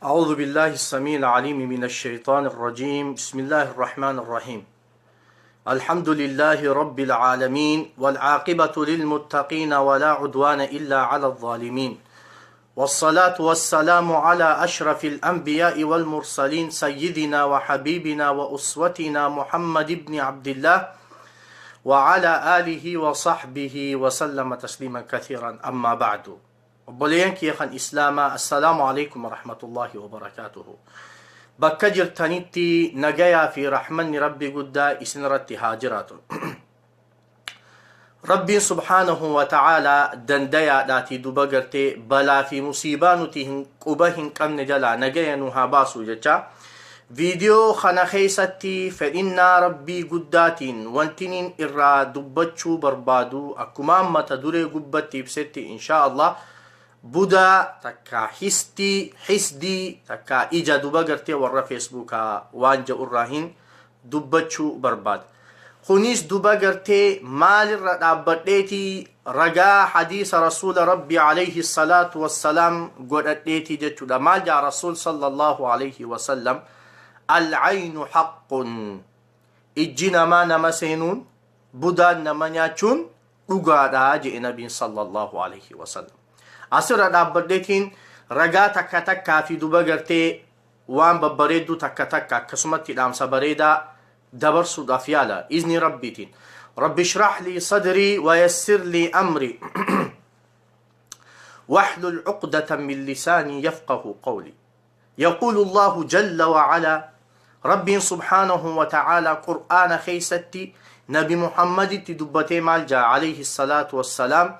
أعوذ بالله السميع العليم من الشيطان الرجيم. بسم الله الرحمن الرحيم. الحمد لله رب العالمين، والعاقبة للمتقين، ولا عدوان إلا على الظالمين، والصلاة والسلام على أشرف الأنبياء والمرسلين، سيدنا وحبيبنا وأسوتنا محمد بن عبد الله، وعلى آله وصحبه وسلم تسليما كثيرا. أما بعد، Obboleeyyan kiyya kan Islaamaa، السلام عليكم ورحمة الله وبركاته. Bakka jirtanitti nagayaa fi rahmanni Rabbi guddaa isinirratti haa jiraatu. Rabbiin سبحانه وتعالى dandayaadhaatii duba gartee balaa fi musiibaa nuti hin quba hin qabne jalaa nagaya nu haa baasu jecha, viidiyoo kana keessatti fedhinnaa Rabbii guddaatiin wantiniin irraa dubbachuu barbaadu, akkuma mata duree gubbatti ibsetti, إن شاء الله budaa takka histii hisdii takka ija duba gartee warra Feesbuukaa waan jedhurraa hin dubbachuu barbaada. Kunis duba gartee maalirra dhaabbadheetii? Ragaa hadiisa rasuula Rabbii عليه الصلاة والسلام godhadheetii jechuudha. Maal jaa rasuul صلى الله عليه وسلم? العين حق. Ijji namaa nama seenuun, budaan nama nyaachuun dhugaadha jedhe nabiin صلى الله عليه وسلم. Asirra dhaabbadheetiin ragaa takka takkaa fi duba gartee waan babbareedduu takka takka, akkasumatti dhaamsa bareedaa dabarsuudhaaf yaala izni Rabbiitiin. رب اشرح لي صدري ويسر لي أمري واحلل عقدة من لساني يفقه قولي. يقول الله جل وعلا، ربي سبحانه وتعالى قرآن keessatti نبي محمد دبتي maal ja'a عليه الصلاة والسلام?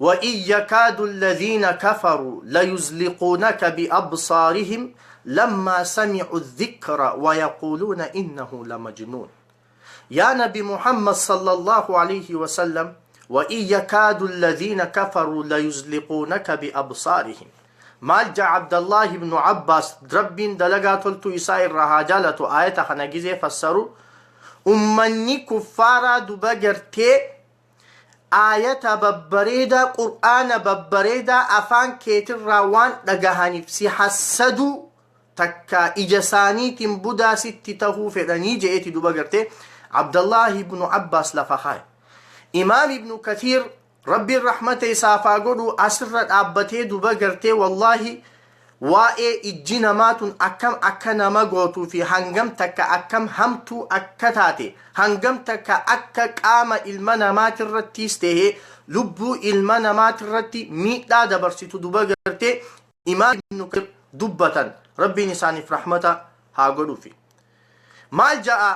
وإن يكاد الذين كفروا ليزلقونك بأبصارهم لما سمعوا الذكر ويقولون إنه لمجنون. يا نبي محمد صلى الله عليه وسلم، وإن يكاد الذين كفروا ليزلقونك بأبصارهم. Maal ja'a Abdallaahi ibnu Abbaas, Rabbiin dalagaa toltuu isaa irraa haa jaalatu, aayata kana gizee fassaru? Ummanni kuffaaraa duba gartee aayata babbareedaa, Qur'aana babbareedaa afaan keetirraa waan dhagahaniif si hassaduu takka ija isaaniitiin budaa sitti tahuu fedhanii je'eeti duba gartee Abdallaahi ibnu Abbaas lafa kaa'e. Imaam Ibnu Kathiir, Rabbiin rahmata isaaf haa godhu, asirra dhaabbatee duba gartee wallaahi waa'ee ijji namaa tun akkam akka nama gootuu fi hangam takka akkam hamtuu akka taate, hangam takka akka qaama ilma namaatirrattis tahee lubbuu ilma namaatirratti miidhaa dabarsitu duba gartee Imaam Ibnu Kathiir dubbatan, Rabbiin isaaniif rahmata haa godhuufi. Maal ja'a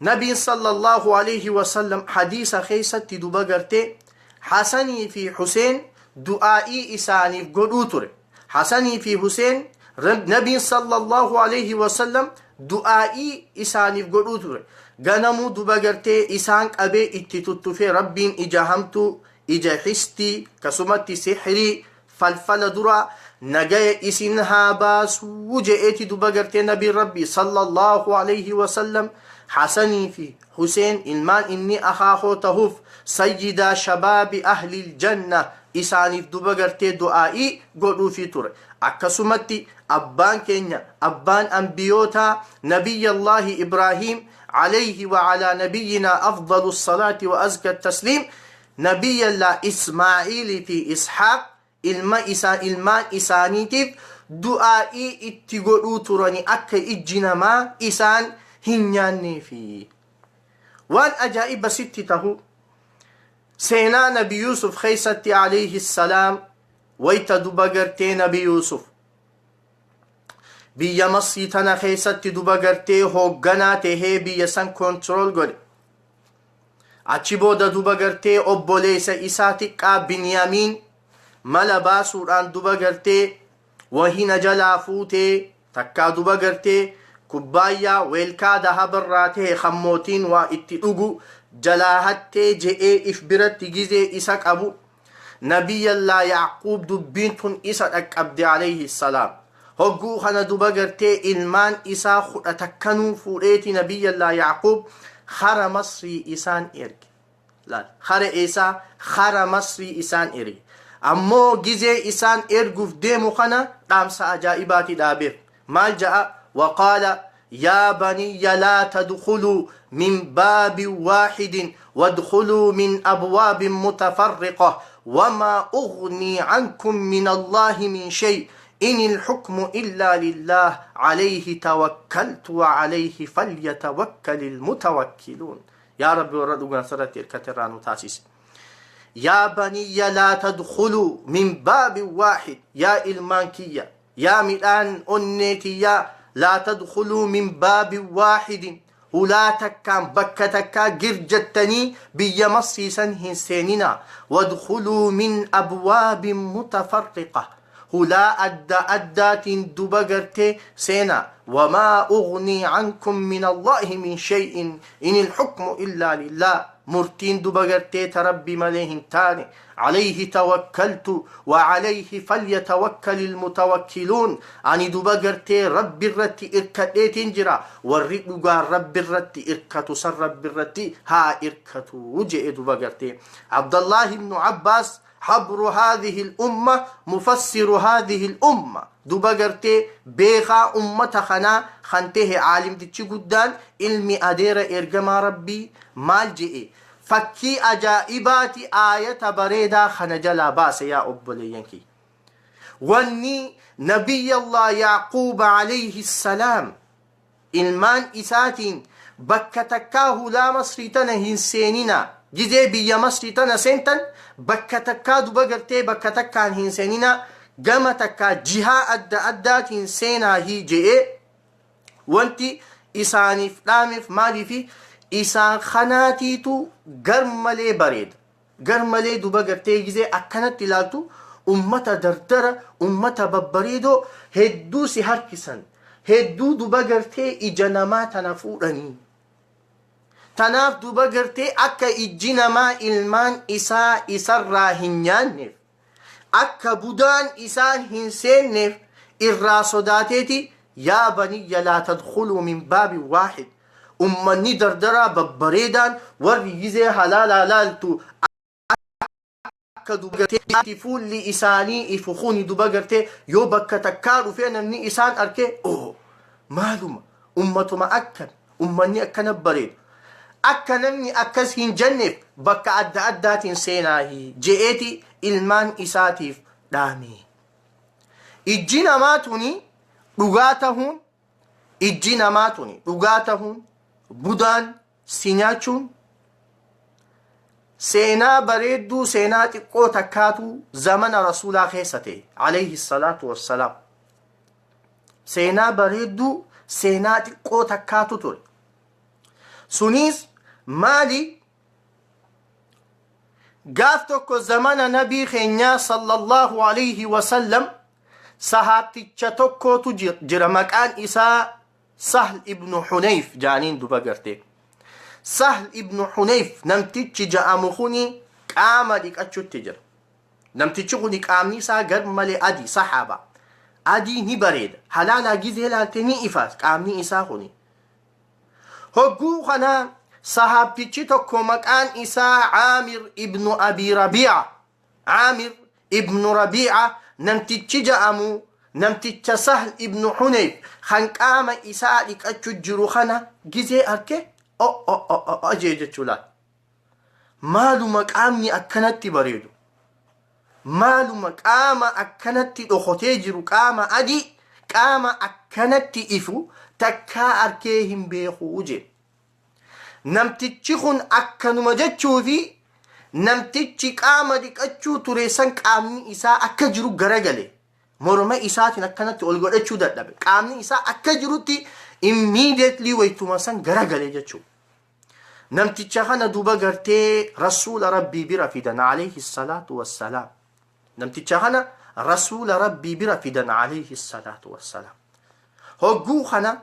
nabiin صلى الله عليه وسلم hadiisa keessatti duba gartee? Hasanii fi Huseen du'aa'ii isaaniif godhuu ture. Hasanii fi Huseen nabiin صلى الله عليه وسلم du'aa'ii isaaniif godhuu ture. Ganamuu duba gartee isaan qabee itti tuttufee, Rabbiin ija hamtuu, ija histii, kasumatti sihrii, falfala dura nagaya isin haa baasuu je'eeti duba gartee nabiin Rabbii صلى الله عليه وسلم Hasanii fi Huseen, ilmaan inni akaakoo tahuuf سيدا شباب أهل الجنة, isaaniif duba gartee du'aa'ii godhuufii ture. Akkasumatti abbaan keenya, abbaan ambiyootaa, Nabiyyallaahi Ibraahiim عليه وعلى نبينا أفضل الصلاة وأزكى التسليم، Nabiyyallah Ismaa'iilii fi Ishaaq, ilma isaa, ilmaan isaaniitiif du'aa'ii itti godhuu turani akka ijji namaa isaan hin nyaanneefi. Waan ajaa'iba sitti tahu, seenaa Nabi Yuusuf keessatti عليه السلام, wayta duba gartee Nabi Yuusuf biyya Masrii tana keessatti duba gartee hoogganaa tahee biyya san control godhe, achi booda duba gartee obboleessa isaa xiqqaa Binyaamiin mala baasuudhaan duba gartee wahina jalaa fuutee, takkaa duba gartee kubbaayyaa weelkaa dahabarraa ta'e kan mootiin waa itti dhugu jalaa hattee je'ee if biratti gizee isa qabu, Nabiyyallaa Yacquub dubbiin tun isa dhaqqabde عليه السلام. Hogguu kana duba gartee ilmaan isaa 11nuu fuudheeti Nabiyyallaa Yacquub hara Masrii isaan erge. Laal, hara eessaa? Hara Masrii isaan erge. Ammoo gizee isaan erguuf deemu kana dhaamsa ajaa'ibaati dhaabeef. Maal ja'a? Waqaala yaa baniyya laa tadkhuluu min baabin waahidin wadkhuluu min abwaabin mutafarriqa wamaa ugnii cankum min Allaahi min shay inil hukmu illaa lillaah alayhi tawakkaltu wa alayhi falyatawakkalil mutawakkiluun. Yaa Rabbi warra dhugaan sirratti hirkate irraa nu taasisi. Yaa baniyya laa tadkhuluu min baabin waahid, yaa ilmaan kiyya, yaa midhaan onnee tiyyaa, laa tadkhuluu min baabin waahidin, hulaa takkaan bakka takkaa gir jettanii biyya Masrii san hin seeninaa, wadkhuluu min abwaabin mutafarriqa, hulaa adda addaatiin duba gartee seenaa, wamaa ugnii cankum min Allaahi min shay'in inil hukmu illaa lillaah, murtiin duba gartee ta Rabbi malee hin taane, alayhi tawakkaltu wa alayhi falyatawakkalil mutawakkiluun, ani duba gartee Rabbi irratti irkadheetiin jira, warri dhugaan Rabbi irratti irkatu san Rabbi irratti haa irkatu je'e duba gartee. Abdallahi ibnu Abbaas, habru haadhihi l-umma, mufassiru haadhihi l-umma, duba gartee beekaa ummata kanaa kan tahe aalimtichi guddaan ilmi adeera ergamaa Rabbii maal je'e? Fakkii ajaa'ibaati aayata bareedaa kana jalaa baase. Yaa obboleeyyan kiyya, wanni Nabiyallah Yaaquub alayhi salaam ilmaan isaatiin bakka takkaa hulaa Masrii tana hin seeninaa, gizee biyya Masrii tana seentan bakka takkaa duba gartee bakka takkaan hin seeninaa, gama takkaa jihaa adda addaatiin seenaahii je'ee wanti isaaniif dhaameef maaliifi? Isaan kanaatiitu gar malee bareeda, gar malee duba gartee gizee akkanatti ilaaltu ummata dardara, ummata babbareedoo hedduu si harkisan, hedduu duba gartee ija namaa tana fuudhanii. Tanaaf duba gartee akka ijji namaa ilmaan isaa isarraa hin nyaanneef, akka budaan isaan hin seenneef irraa sodaateeti, yaa baniyya laa tadkhuluu min baabin waahid, ummanni dardaraa babbareedaan warri gizee halaalaa laaltu akka duba gartee fuulli isaanii ifu kuni duba gartee yoo bakka takkaa dhufee namni isaan arkee, oh, maaluma ummatuma akkan ummanni akkana bareedu, akka namni akkas hin jenneef bakka adda addaatiin seenaahi je'eeti ilmaan isaatiif dhaame. Ijji namaa tuni dhugaa tahuun, ijji namaa tuni dhugaa tahuun, budaan si nyaachuun, seenaa bareedduu, seenaa xiqqoo takkaatu zamana Rasuulaa keessa ta'e alayhi salaatu wassalaam. Seenaa bareedduu, seenaa xiqqoo takkaatu ture. Sunis maali? Gaaf tokko zamana Nabii keenyaa sallallahu alayhi wasallam sahaabticha tokkootu jira, maqaan isaa Sahl ibnu Hunayf jaaniin duba gartee. Sahl ibnu Hunayf namtichi ja'amu kuni qaama dhiqachutti jira. Namtichi kuni qaamni isaa gar malee adii, sahaaba. Adii ni bareeda. Halaalaa gizee laalte ni ifa qaamni isaa kuni. Hogguu kana sahaabtichi tokko maqaan isaa Aamir ibnu Abi Rabii'a. Aamir ibnu Rabii'a namtichi ja'amu namticha Sahl ibnu Hunayf kan qaama isaa dhiqachu jiru kana gizee arke, o o o o jee jechuu laal. Maaluma qaamni akkanatti bareedu? Maaluma qaama akkanatti dhokotee jiru, qaama adii, qaama akkanatti ifu takkaa arkee hin beekuu jee. Namtichi kun akkanuma jechuufi namtichi qaama dhiqachuu ture san qaamni isaa akka jiru garagale. Morma isaatiin akkanatti ol godhachuu dadhabe. Qaamni isaa akka jirutti immediately waytuma san garagale jechuudha. Namticha kana duba gartee Rasuula Rabbii bira fidan alayhi salaatu wassalaam. Namticha kana Rasuula Rabbii bira fidan alayhi salaatu wassalaam. Hogguu kana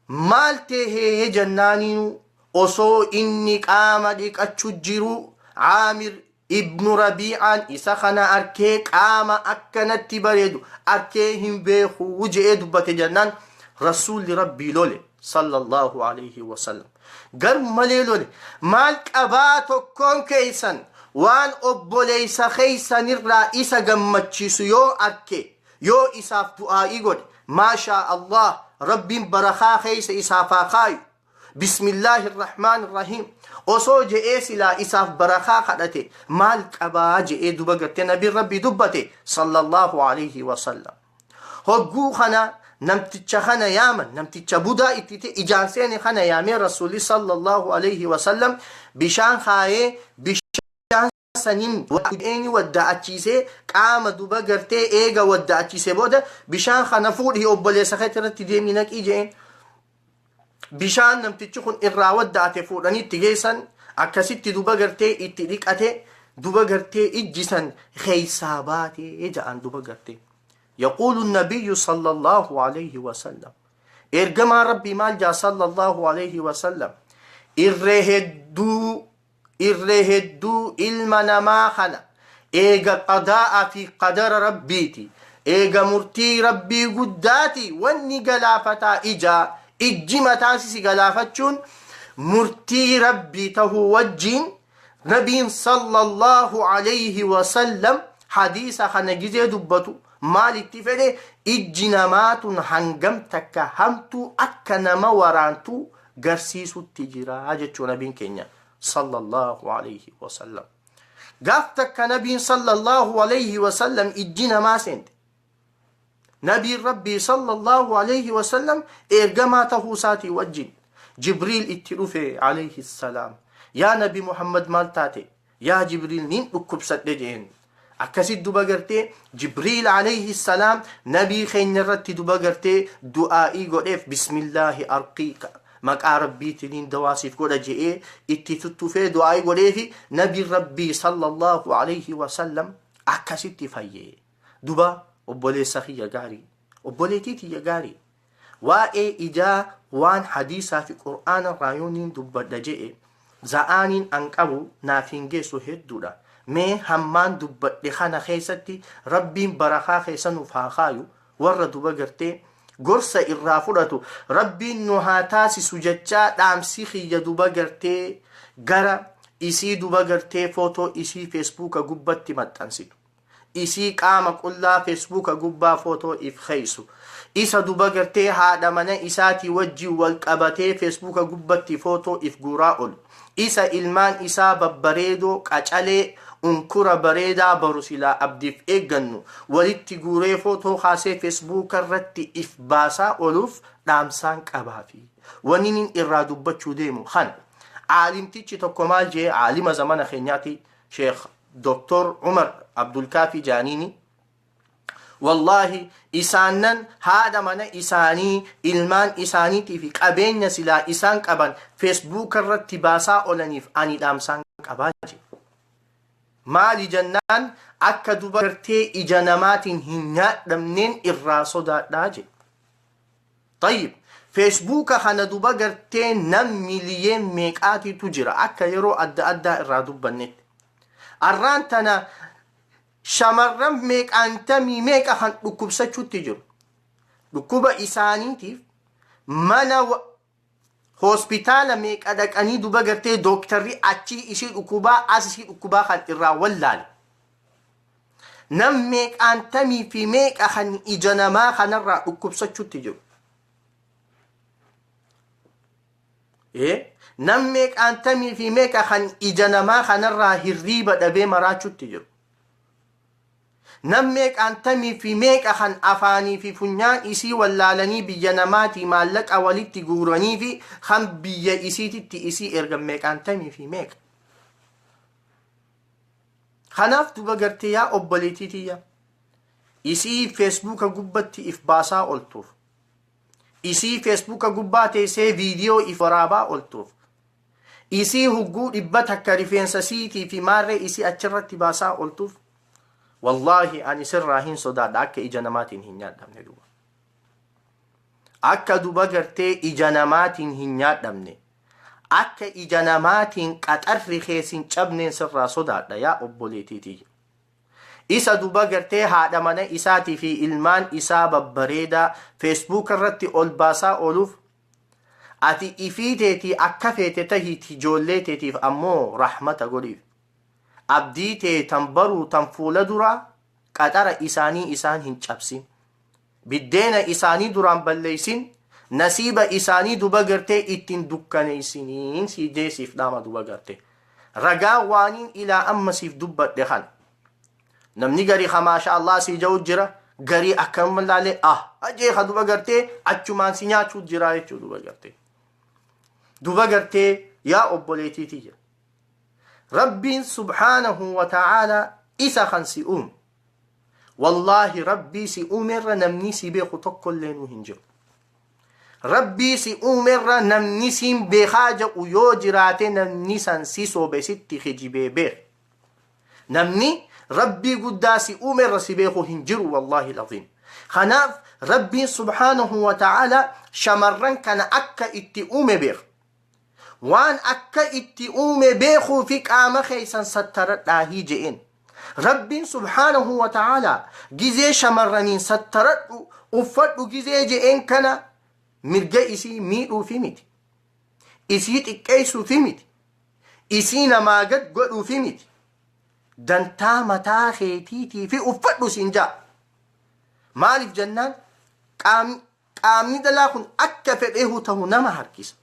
maal tehee jennaaniinu, osoo inni qaama dhiqachu jiru Aamir ibnu Rabiicaan isa kana arkee, qaama akkanatti bareedu arkee hin beeku je'ee dubbate jennaan, Rasuulli Rabbii lole sallallahu alayhi wasallam. Gar malee lole. Maal qabaa tokkoon keessan Waan obboleeysa keeysanirraa isa gammachiisu yoo arke, yoo isaaf du'aa'ii godhe, maashaa Allaah, Rabbiin barakaa keeysa isaaf haa kaayu, Bismillaahi Rahmaani Rahiim osoo je'ee silaa isaaf barakaa kadhate maal qabaa je'ee duba gartee nabiin Rabbii dubbate sallallahu alayhi wasallam. Hogguu kana namticha kana yaaman, namticha budaa itti ta'e ijaan seene kana yaamee Rasuulli sallallahu alayhi wasallam bishaan kaayee, bishaan saniin eenyu wadda'achiisee, qaama duba gartee eega wadda'achiisee booda, bishaan kana fuudhii obboleessa keetti irratti deemii naqii je'een. Bishaan namtichi kun irraa wadda'ate fuudhanii itti geessan, akkasitti duba gartee itti dhiqate, duba gartee ijjisan keeysaa baatee ja'an duba gartee. Yaquulu nabiyyu sallallahu alayhi wasallam, ergamaan Rabbii maal jaa sallallahu alayhi wasallam? Irree hedduu, irree hedduu ilma namaa kana eega qadaa'a fi qadara Rabbiiti, eega murtii Rabbii guddaati, wanni galaafataa ijaa. Ijji mataan si galaafachuun murtii Rabbii tahuu wajjiin, nabiin sallallahu alayhi wasallam hadiisa kana gizee dubbatu maalitti fedhe? Ijji namaa tun hangam takka hamtuu akka nama waraantu garsiisutti jira jechuu nabiin keenya sallallahu alayhi wasallam. Gaaf takka nabiin sallallahu alayhi wasallam ijji namaa seente. Nabiin Rabbii sallallahu alayhi wasallam ergamaa tahuu isaatii wajjin Jibriil itti dhufe alayhi salaam. Yaa Nabi Muhammad, maal taate? Yaa Jibriil, niin dhukkubsadhe jeen. Akkasit duba gartee Jibriil alayhi salaam nabii keenya irratti duba gartee du'aa'ii godheef, bismillaahi arqiika, maqaa Rabbiitiniin dawaasiif godha je'ee itti tuttufee du'aa'ii godheefi, nabiin Rabbii sallallahu alayhi wasallam akkasitti fayyee. Duba obboleessa kiyya gaarii, obboleetii tiyya gaarii, waa'ee ijaa waan hadiisaa fi qur'aana irraa yoo niin dubbadha je'e, za'aaniin an qabu naaf hin geessu, hedduudha. Mee hammaan dubbadhe kana keessatti Rabbiin barakaa keessa nuuf haa kaayu, warra duba gartee gorsa irraa fudhatu Rabbiin nu haa taasisu jechaa, dhaamsi kiyya duba gartee gara isii duba gartee footoo isii Feesbuuka gubbatti maxxansitu, isii qaama qullaa Feesbuuka gubbaa footoo if keeysu, isa duba gartee haadha mana isaatii wajjin wal qabatee Feesbuuka gubbatti footoo if guuraa olu, isa ilmaan isaa babbareedoo qacalee unkura bareedaa baru silaa abdiif eeggannu walitti guuree footoo kaasee Feesbuuka irratti if baasaa oluuf dhaamsaan qabaafi. Waninin irraa dubbachuu deemu kan aalimtichi tokko maal jee? Aalima zamana keenyaati, Sheekh Doktor Umar Abdulkaafii jaaniini. Wallaahi, isaannan haadha mana isaanii, ilmaan isaaniitii fi qabeenya silaa isaan qaban Feesbuuka irratti baasaa olaniif ani dhaamsaan qabaa jedhe. Maali jennaan, akka duba gartee ija namaatiin hin nyaadhamneen irraa sodaadhaa jedhe. Tayyib, Feesbuuka kana duba gartee nam miliyeen meeqaatiitu jira akka yeroo adda addaa irraa dubbannetti. Arraan tana shamarran meeqaantamii meeqa kan dhukkubsachuutti jiru. Dhukkuba isaaniitiif mana hospitaala meeqa dhaqanii duba gartee dooktarri achii isii dhukkubaa, as isii dhukkubaa kan irraa wallaale. Nam meeqaantamii fi meeqa kan ija namaa kanarraa dhukkubsachuutti jiru. Nam meeqaantamii fi meeqa kan ija namaa kanarraa hirriiba dhabee maraachuutti jiru. Nam meeqaantamii fi meeqa kan afaanii fi funyaan isii wallaalanii biyya namaatii maallaqa walitti guuranii fi kan biyya isiititti isii ergan meeqaantamii fi meeqa. Kanaaf duba gartee yaa obboleettii tiyya, isii Feesbuuka gubbatti if baasaa oltuuf, isii Feesbuuka gubbaa teessee viidiyoo if waraabaa oltuuf, isii hugguu 100 rifeensa siitii fi maarree isii achirratti baasaa oltuuf, wallaahi ani sirraa hin sodaadha akka ija namaatiin hin nyaadhamne duba. Akka duba gartee ija namaatiin hin nyaadhamne, akka ija namaatiin qaxarri kees hin cabneen sirraa sodaadha yaa obboleettii tiyya. Isa duba gartee haadha mana isaatii fi ilmaan isaa babbareedaa Feesbuuka irratti ol baasaa ooluuf, ati ifii teetii akka feete tahiiti, ijoollee teetiif ammoo rahmata godhiif. Abdii tee tan baruu tan fuula duraa qaxara isaanii isaan hin cabsin. Biddeena isaanii duraan balleeysin, nasiiba isaanii duba gartee ittiin dukkaneeysiniin sii jee siif dhaama duba gartee. Ragaa waaniin ilaa amma siif dubbadhe kana. Namni garii ka maasha Allah sii ja'u jira, garii akkanuma laalee ah ajee ka duba gartee achumaan si nyaachuu jira jechuu duba gartee. Duba gartee yaa obboleetii tiyya. Rabbiin subhaanahu wa ta'aalaa isa kan si uume. Wallaahi Rabbii si uumerra namni si beeku tokkollee nuu hin jiru. Rabbii si uumerra namni siin beekaa jedhu yoo jiraate namni san si sobe sitti kijibee beek. Namni Rabbii guddaa si uumerra si beeku hin jiru wallaahi laziim. Kanaaf Rabbiin subhaanahu wa ta'aalaa shamarran kana akka itti uume beeka. Waan akka itti uume beekuu fi qaama keessan sattaradhaahii je'een. Rabbiin subhaanahu wa ta'aalaa gizee shamarraniin sattaradhu uffadhu gizee je'een kana mirga isii miidhuufi miti. Isii xiqqeessuufi miti. Isii namaa gad godhuufi miti. Dantaa mataa keetiitii fi uffadhu siin ja'a. Maaliif jennaan qaamni dhalaa kun akka fedheehu ta'u nama harkisa.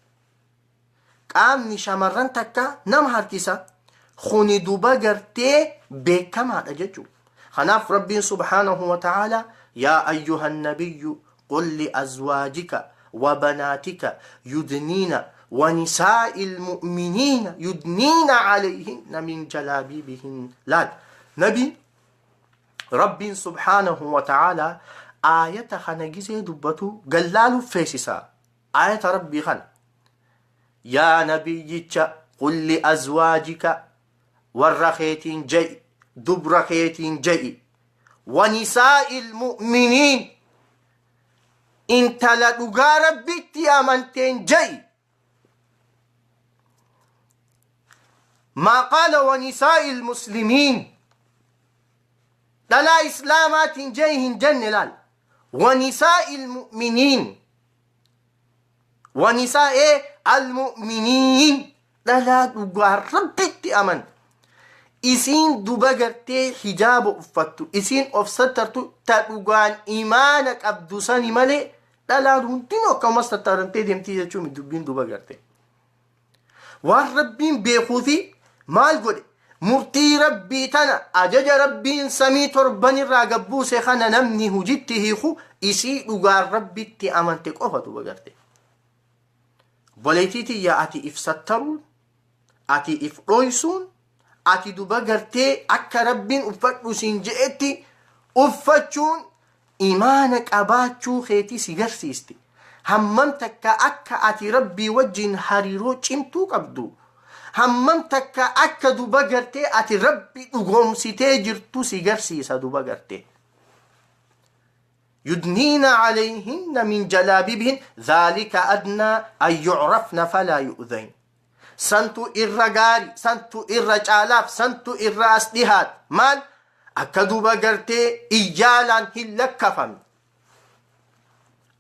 Qaamni shamarran takka nama harkisa. Kuni duba gartee beekamaadha jechuudha. Kanaaf Rabbiin subhaanahu wa ta'aalaa yaa ayyuhan nabiyyu qul li azwaajika wa banaatika yudniina wa nisaa'il mu'miniina yudniina alayhinna min jalaabiibihin laal. Nabi Rabbiin subhaanahu wa ta'aalaa aayata kana gizee dubbatu gallaaluuf feesisa. Aayata Rabbii kana. Yaa nabiyyicha qul li azwaajika warra keetiin ja'i dubra keetiin ja'i wa nisaa'il mu'miniin intala dhugaa Rabbitti amanteen ja'i. Maa qaala wa nisaa'il muslimiin dhalaa islaamaatiin ja'i hin jenne laal. Wa nisaa'il mu'miniin wa nisaa'ee al-mu'miniin dhalaa dhugaa Rabbitti amante. Isiin duba gartee hijaaba uffattu, isiin of sattartu ta dhugaan imaana qabdu sani malee dhalaan hundinuu akkanumas tattaramtee deemtii jechuun dubbiin duba gartee. Waan Rabbiin beekuu fi maal godhe murtii Rabbii tana ajaja Rabbiin samii torban irraa gabbuuse kana namni hujitti hiiku isii dhugaan Rabbitti amante qofa duba garte. Obboleettii tiyya ati if sattaruun, ati if dhoysuun, ati duba gartee akka Rabbiin uffadhu siin je'etti uffachuun imaana qabaachuu keetii si garsiisti. Hammam takka akka ati Rabbii wajjin hariiroo cimtuu qabdu, hammam takka akka duba gartee ati Rabbi dhugoomsitee jirtu si garsiisa duba gartee. Yudniina alayhinna min jalaabibihin dhaalika adnaa an yu'rafna falaa yu'dhayn. Santu irra gaari, santu irra caalaaf, santu irra as dhihaat. Maal? Akka duba gartee iyyaalaan hin lakkafamne.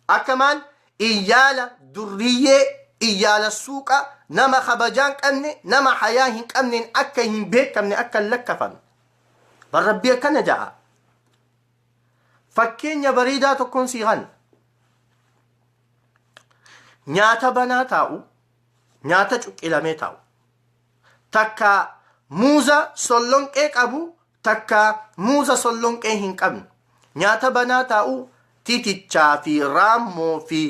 Akka maal? Iyyaala durriyyee, iyyaala suuqa, nama kabajaa hin qabne, nama hayaa hin qabneen akka hin beekamne, akka hin lakkafamne. Bar Rabbii akkana ja'a. Fakkeenya bareedaa tokkoon sii kanna. Nyaata banaa taa'u, nyaata cuqqilamee taa'u. Takka muuza sollonqee qabu, takka muuza sollonqee hin qabne. Nyaata banaa taa'u titichaa fi raammoo fi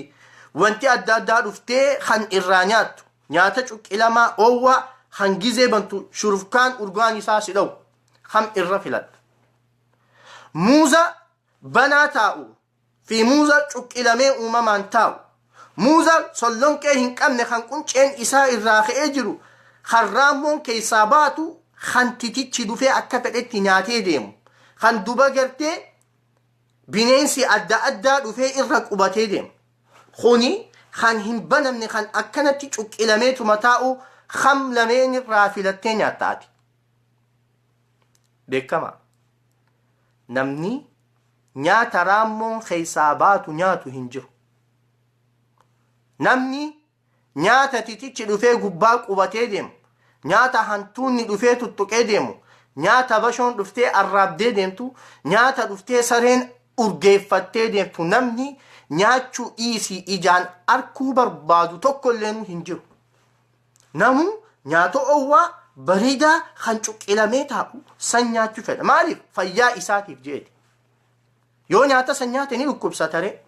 wanti adda addaa dhuftee kan irraa nyaattu. Nyaata cuqqilamaa oowwaa kan gizee bantu shurufkaan urgaan isaa si dha'u. Kam irra filadha? Muuza banaa taa'u fi muuza cuqqilamee uumamaan taa'u. Muuza sollonqee hin qabne kan qunceen isaa irraa ka'ee jiru, kan raammoon keessaa baatu, kan titichi dhufee akka fedhetti nyaatee deemu, kan duba gartee bineensi adda addaa dhufee irra qubatee deemu. Kuni kan hin banamne kan akkanatti cuqqilameetuma taa'u kam lameen irraa filattee nyaatta ati? Beekama. Namni nyaata raammoon keessaa baatu nyaatu hin jiru. Namni nyaata titichi dhufee gubbaa qubatee deemu, nyaata hantuunni dhufee tuttuqee deemu, Nyaata bashoon dhuftee arraabdee deemtu, nyaata dhuftee sareen urgeeffattee deemtu, namni nyaachuu dhiisii ijaan arkuu barbaadu tokkolleen hin jiru. Namu nyaata owwaa bareedaa kan cuqqilamee taa'u san nyaachuu fedha. Maaliif? Fayyaa isaatiif jeeti. Yoo nyaata san nyaate ni dhukkubsata ree.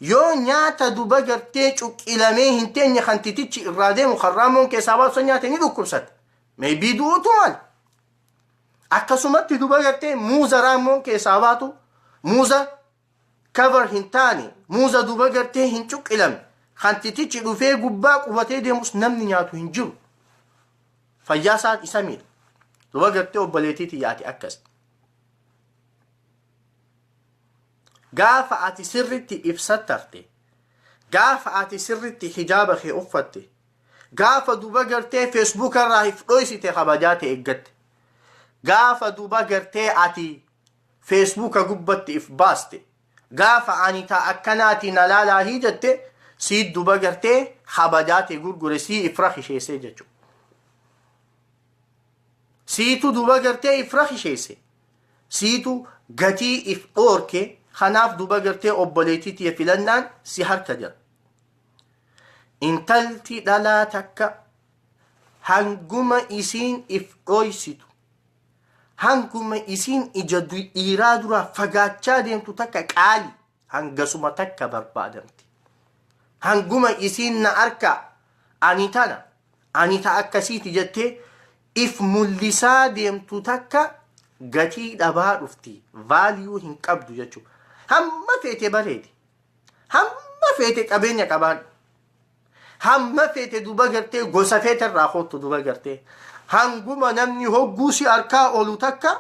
Yoo nyaata duba gartee cuqqilamee hin teenye kan titichi irraa deemu kan raammoon keessaa baasu san nyaate ni dhukkubsata. Maybe du'uutu mala. Akkasumatti duba gartee muuza raammoon keessaa baatu, muuza cover hin taane, muuza duba gartee hin cuqqilamne kan titichi dhufee gubbaa qubatee deemus namni nyaatu hin jiru. Fayyaa isaa isa miidha. Duba gartee obboleettii tiyyaati akkas. Gaafa ati sirritti ibsattarte, gaafa ati sirritti hijaaba kee uffatte, gaafa duba gartee Facebook irraa if dhoysite kabajaa ta'e eeggatte, gaafa duba gartee ati Facebooka gubbatti if baaste, gaafa ani ta akkanaati na laalaa jette, sii duba gartee kabajaa ta'e gurgure, sii if rakisheessee jechuudha. Siitu duba gartee if rakisheesse. Siitu gatii if dhoorke. Kanaaf duba gartee obboleettii tiyya, filannaan si harka jira. Intalti dhalaa takka hanguma isiin if dhoysitu, hanguma isiin ija dhiiraa duraa fagaachaa deemtu takka qaali, hangasuma takka barbaadamti. Hanguma isiin na arka, ani tana, ani ta akkasiiti jettee if mul'isaa deemtu takka gatii dhabaa dhufti, value hin qabdu jechuudha. Hamma feete bareedi, hamma feete qabeenya qabaadhu, hamma feete duba gartee gosa feete irraa kottu, duba gartee hanguma namni hogguu si harkaa oolu takka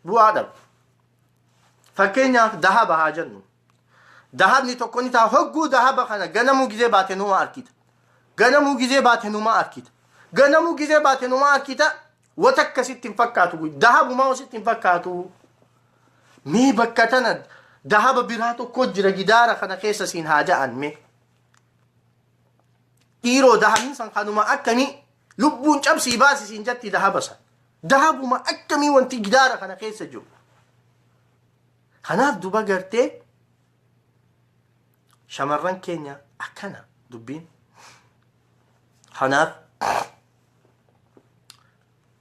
bu'aa dhabu. Fakkeenyaaf dahaba haa jennu. Dahabni tokko ni ta'a, hogguu dahaba kana ganamuu gizee baate numa arkita. Ganamuu gizee baate numa arkita. Ganamuu gizee baate numa arkita. Wata akkasitti hin fakkaatu. Dahabumaa sitti hin fakkaatu. Mee bakka tana dahaba biraa tokko jira gidaara kana keessa siin haa ja'an mee. Dhiiroo, dahabni san kanuma akkamii, lubbuun cabsii baasi siin jatti dahaba san. Dahabuma akkamii wanti gidaara kana keessa jiru? Kanaaf duba gartee shamarran keenya akkana dubbiin. Kanaaf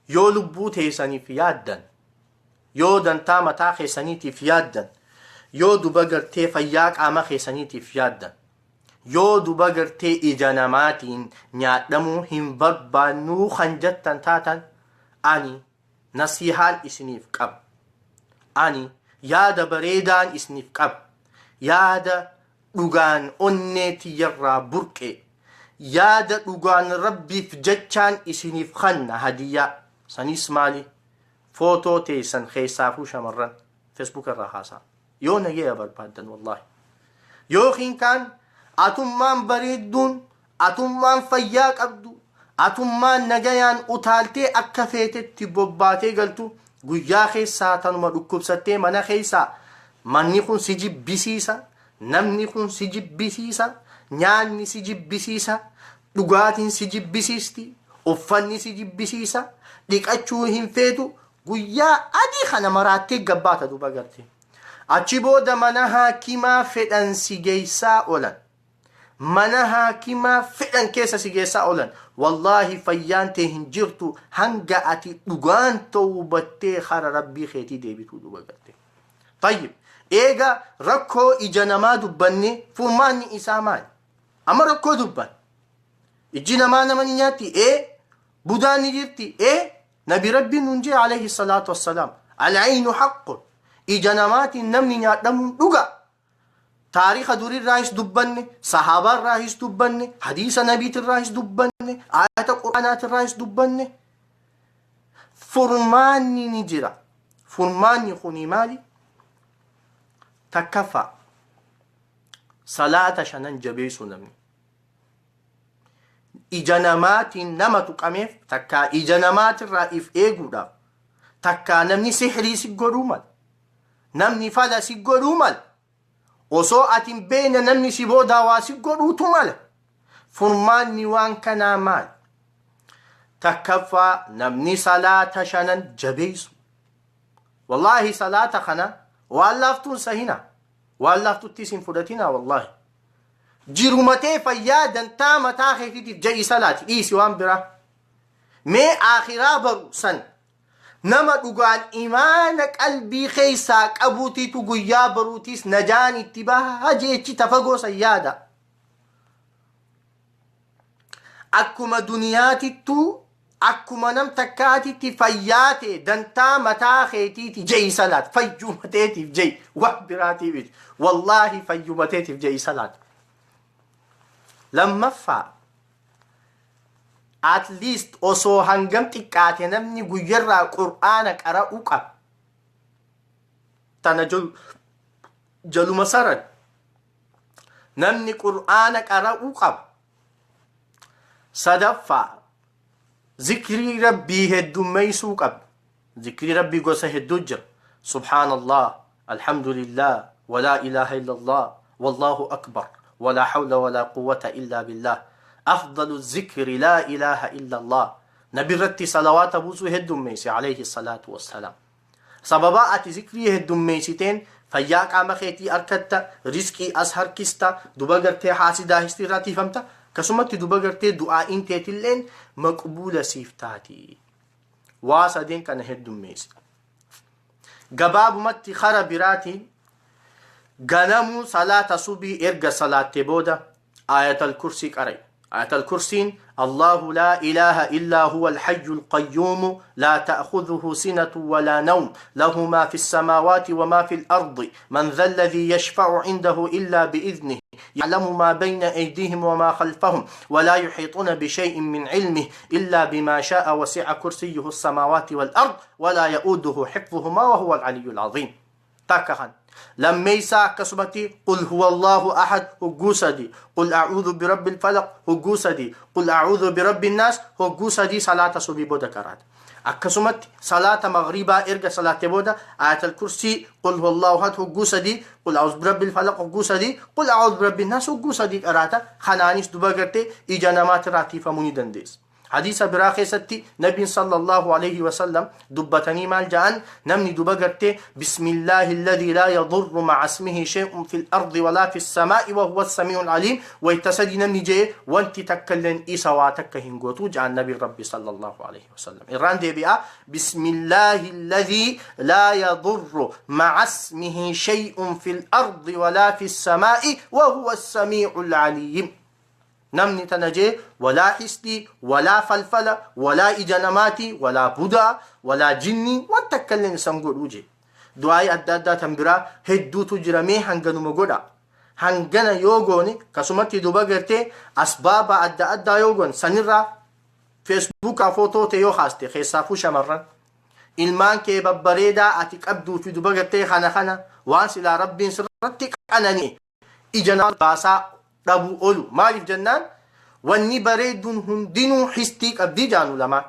yoo lubbuu teessaniif yaaddan, yoo dantaa mataa keessaniitiif yaaddan, yoo duba gartee fayyaa qaama keessaniitiif yaaddan, yoo duba gartee ija namaatiin nyaadhamuu hin barbaannuu kan jettan taatan, ani nasihaan isiniif qaba. Ani yaada bareedaan isiniif qaba. Yaada dhugaan onnee tiyyarraa burqe, yaada dhugaan Rabbiif jechaan isiniif kanna hadiyyaa. Sanis maali? Footoo teessan, keessaafuu shamarran, Facebook irraa haasaa. Yoo nagaya barbaaddan, wallaahi. Yookiin kaan atummaan bareedduun, atummaan fayyaa qabdu, atummaan nagayaan utaaltee akka feetetti bobbaatee galtu, guyyaa keessaa tanuma dhukkubsattee mana keessaa manni kun si jibbisiisa, namni kun si jibbisiisa, nyaanni si jibbisiisa, dhugaatiin si jibbisiisti, uffanni si jibbisiisa, dhiqachuu hin feetu, guyyaa adii kana maraattee gabbaata duba garte. Achi booda mana haakimaa fedhan si geessaa oolan. Mana haakimaa fedhan keessa si geessaa oolan. Wallaahi fayyaan tee hin jirtu hanga ati dhugaan tawbattee kara Rabbii keetii deebituu duba garte. Tayyib. Eega rakkoo ija namaa dubbanne, furmaanni isaa maali? Amma rakkoo dubban. Ijji namaa nama ni nyaatti? Ee. Budaan ni jirti? Ee. Nabi Rabbiin nun jee alayhi salaatu wassalaam. Al'aynu haqqun. Ija namaatiin namni nyaadhamuun dhuga. Taariika durirraayis dubbanne, sahaabaarraayis dubbanne, hadiisa nabiitirraayis dubbanne, ayata quraanaatirraayis dubbanne. Furmaanni ni jira. Furmaanni kuni maali? Takkaffaa, salaata shanan jabeessu namni. Ija namaatiin nama tuqameef, takkaa ija namaatirraa if eeguudhaaf, takkaa namni sihrii si godhuu mala. Namni fala si godhuu mala. Osoo ati hin beekne namni si boodaa waa si godhuutu mala. Furmaanni waan kanaa maali? Takkaffaa, namni salaata shanan jabeessu. Wallaahi salaata kana waan laaftuun sahina. Waan laaftuttis hin fudhatina wallaahi. Jirumatee fayyaa dantaa mataa keetiitiif ja'i salaati dhiisi waan biraa. Mee aakhiraa baru san nama dhugaan imaana qalbii keessaa qabuutiitu guyyaa baruutiis najaan itti baha jeechi tafagoo san yaada. Akkuma duniyaatittuu akkuma nam takkaatitti fayyaa tee dantaa mataa keetiiti je'i salaat fayyuma teetiif je'i waan biraatiif miti wallaahi fayyuma teetiif je'i salaat. Lammaffaa, at least osoo hangam xiqqaate namni guyyarraa qur'aana qara'uu qaba. Tana jaluma saran namni qur'aana qara'uu qaba. Sadaffaa, zikrii rabbii heddummeessuu qaba. Zikrii rabbii gosa hedduu jira. Subhaanallah, alhamdulillah, walaa ilaaha illallah, wallahu akbar, walaa hawla walaa quwwata illaa billah. Afdalu zikri laa ilaaha illallah. Nabi irratti salawaata buusuu heddummeessi alayhi salaatu wassalaam. Sababaa ati zikrii heddummeessiteen fayyaa qaama keetii arkatta, rizqii as harkista, duba gartee haasidaa histii irraa tiifamta, akkasumatti duba gartee du'aa'iin teetilleen maqbuula siif taati. Waa sadeen kana heddummeessi. Gabaabumatti kara biraatiin ganamuu salaata subii erga salaatte booda aayatal kursii qara'i. Aayatal kursiin Allahu laa ilaaha illaa huwa alhayyul qayyuumu laa ta'khudhuhu sinatu walaa nawm lahu maa fi samaawaati wa maa fi al-ardi man dha alladhii yashfa'u indahu illaa bi'idhnihi ya'lamu maa bayna aydihim wa maa khalfahum wa laa yuhiixuuna bishay'in min ilmihi illaa bimaa shaa'a wasi'a kursiyyuhu as-samaawaati wal ard wa laa ya'uuduhu hifdhuhumaa wa huwa al-aliyyul aziim. Takka kan lammeeysaa akkasumatti qul huwa Allahu ahad hogguu sadi, qul a'uudhu birabbil falaq hogguu sadi, qul a'uudhu birabbin naas hogguu sadi salaata subii booda qaraata. Akkasumatti salaata maghriibaa erga salaatte booda aayatal kursii, qul huwa Allahu ahad hogguu sadi, qul a'uudhu birabbil falaq hogguu sadi, qul a'uudhu birabbin naas hogguu sadi qaraata. Kanaanis duba gartee ija namaatirraa tiifamuu ni dandeessa. Hadiisa biraa keessatti nabiin sallallahu alayhi wasallam dubbatanii maal ja'an? Namni duba gartee bismillaahi alladhii laa yadurru ma'a ismihi shay'un fil ardi walaa fis samaa'i wa huwa as-sami'ul aliim wayta sadi namni je'e wanti takka illeen isa waa takka hin gootu ja'an nabiin rabbi sallallahu alayhi wasallam. Irraan deebi'a, bismillaahi alladhii laa yadurru ma'a ismihi shay'un fil ardi walaa fis samaa'i wa huwa as-sami'ul aliim. Namni tana jee walaa hisdii, walaa falfala, walaa ija namaatii, walaa budaa, walaa jinnii waan takka illeen isan godhuu jee. Du'aa'ii adda addaa tan biraa hedduutu jira mee hanganuma godha. Hangana yoo goone kasumatti duba gartee asbaaba adda addaa yoo goone sanirraa feesbuukaa footoo ta'e yoo kaaste keessaafuu shamarran ilmaan kee babbareedaa ati qabduu fi duba gartee kana kana waan silaa rabbiin sirratti qananii ija namaa baasaa dhabuu oolu. Maaliif jennaan wanni bareedduun hundinuu histii qabdii jaanu lamaan.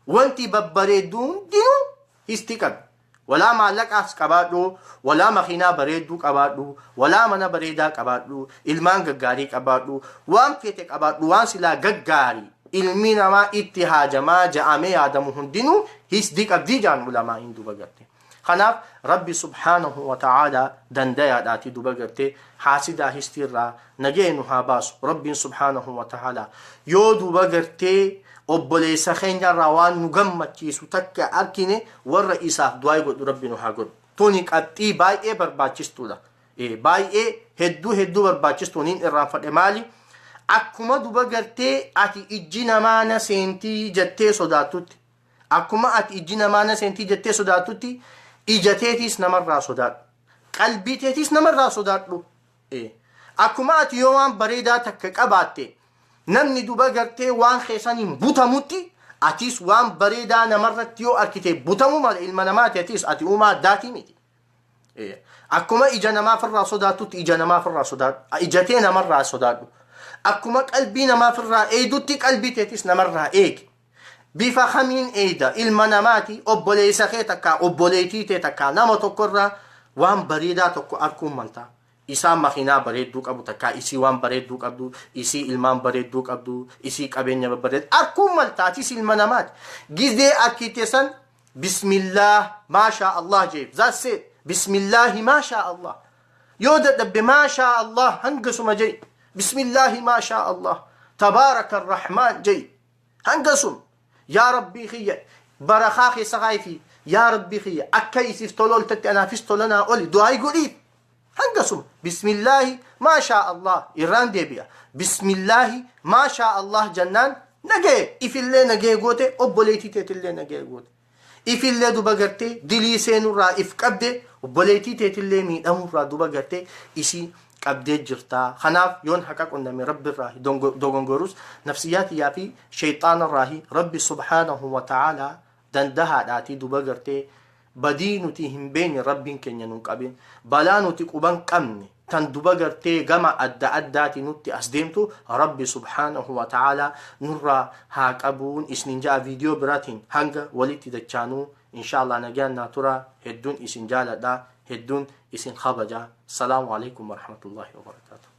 Wanti babbareedduu hundinuu histii qabdi. Walaa maallaqaas qabaadhu, walaa makiinaa bareedduu qabaadhu, walaa mana bareedaa qabaadhu, ilmaan gaggaarii qabaadhu, waan feete qabaadhu, waan silaa gaggaarii ilmi namaa itti haajamaa ja'amee yaadamu hundinuu hisdii qabdii jaan ulamaa hin duba garte. Kanaaf Rabbi subhaanahu wa ta'aalaa dandayaadhaatii duba gartee haasidaa histiirraa nagaya nu haa baasu. Rabbiin subhaanahu wa ta'aalaa yoo duba gartee obboleessa keenyarraa waan nu gammachiisu takka arkine warra isaaf du'aa godhu Rabbi nu haa godhu. Tuni qabxii baay'ee barbaachistuudha. Baay'ee hedduu hedduu barbaachistuun niin irraanfadhe maali? Akkuma duba gartee ati ijji namaa na seentii jettee sodaattutti, Akkuma ati ijji namaa na seentii jettee sodaattutti ija teetiis namarraa sodaadhu. Qalbii teetiis namarraa sodaadhu. Akkuma ati yoo waan bareedaa takka qabaatte namni duba gartee waan keessaniin butamutti atis waan bareedaa namarratti yoo arkite butamuu mala ilma namaati atis ati uumaa addaatii miti. Akkuma ija namaafirraa sodaattutti ija namaafirraa sodaadhu. Ija tee namarraa sodaadhu. Akkuma qalbii namaafirraa eegdutti qalbii teetis namarraa eegi. Bifa kamiin eeyda? Ilma namaati, obboleessa kee takkaa obboleettii tee takkaa nama tokko irraa waan bareedaa tokko arkuun malta. Isaa makiinaa bareedduu qabu takkaa isii waan bareedduu qabdu, isii ilmaan bareedduu qabdu, isii qabeenya babbareedduu arkuun malta, atis ilma namaati. Gizee arkite san bismillaah maashaa Allah jeef. That's it. Bismillaahi maashaa Allah. Yoo dadhabde maashaa Allah hangasuma jei. Bismillaahi maashaa Allah. Tabaaraka Rahmaan jei. Hangasum. Yaa Rabbii kiyya, barakaa keessa kaayifi. Yaa Rabbii kiyya, akka isiif tola oltetti anaafis tola naa oli du'aayi godhiif. Hangasuma. Bismillaahi maashaa Allah irraan deebi'a. Bismillaahi maashaa Allah jennaan nagee ifillee nagee goote, obboleettii teetillee nagee goote. Ifillee duba gartee dilii seenurraa if qabde, obboleettii teetillee miidhamurraa duba gartee isii qabdee jirta. Kanaaf yoon haqa qunname Rabbirraa, dogongorus nafsiyyaa tiyyaa fi shayxaanarraahi. Rabbi subhaanahu wa ta'aalaa dandahaadhaatii duba gartee badii nuti hin beekne Rabbiin keenya nun qabin, balaa nuti quban qabne tan duba gartee gama adda addaati nutti as deemtu Rabbi subhaanahu wa ta'aalaa nurraa haa qabuun isnin ja'a. Viidiyoo biraatiin hanga walitti dachaanuu insha Allah nagaan naa tura. Hedduun isin jaaladha, hedduun isin kabaja. Salaamu alaikum warahmatullahi wabarakaatuh.